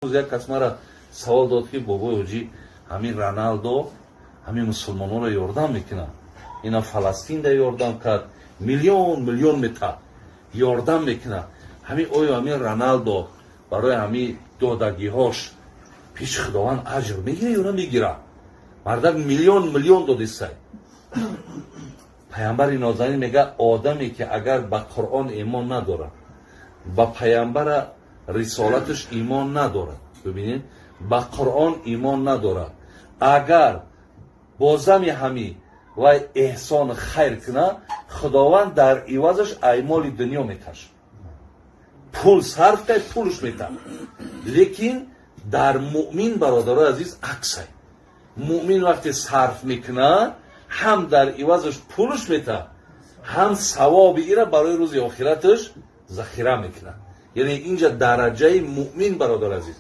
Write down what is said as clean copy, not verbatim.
Як кас мара савол дод, ки бобои ҳоҷӣ, ҳамин Роналдо ҳамин мусулмононро ёрдам мекунад, ина Фаластинда ёрдам кард, миллион миллион мета ёрдам мекунад. Ҳамин оё ҳамин Роналдо барои ҳамин додагиҳош пеши Худованд аҷр мегира ё намегира? Мардак миллион миллион додисай. Паямбари нозанин мега, одаме ки агар ба Қуръон имон надорад, ба паямбара рисолаташ имон надорад, бибинед, ба Қуръон имон надорад, агар бо зами ҳамӣ вай эҳсон хайр кунад, Худованд дар ивазаш ай моли дунё меташад. Пул сарф кай, пулш метад. Лекин дар муъмин, бародарои азиз, аксай. Муъмин вақте сарф мекунад, ҳам дар ивазаш пулш метад, ҳам савоби ира барои рӯзи охираташ захира мекунад. Яъне инҷа дараҷаи муъмин, бародар азиз.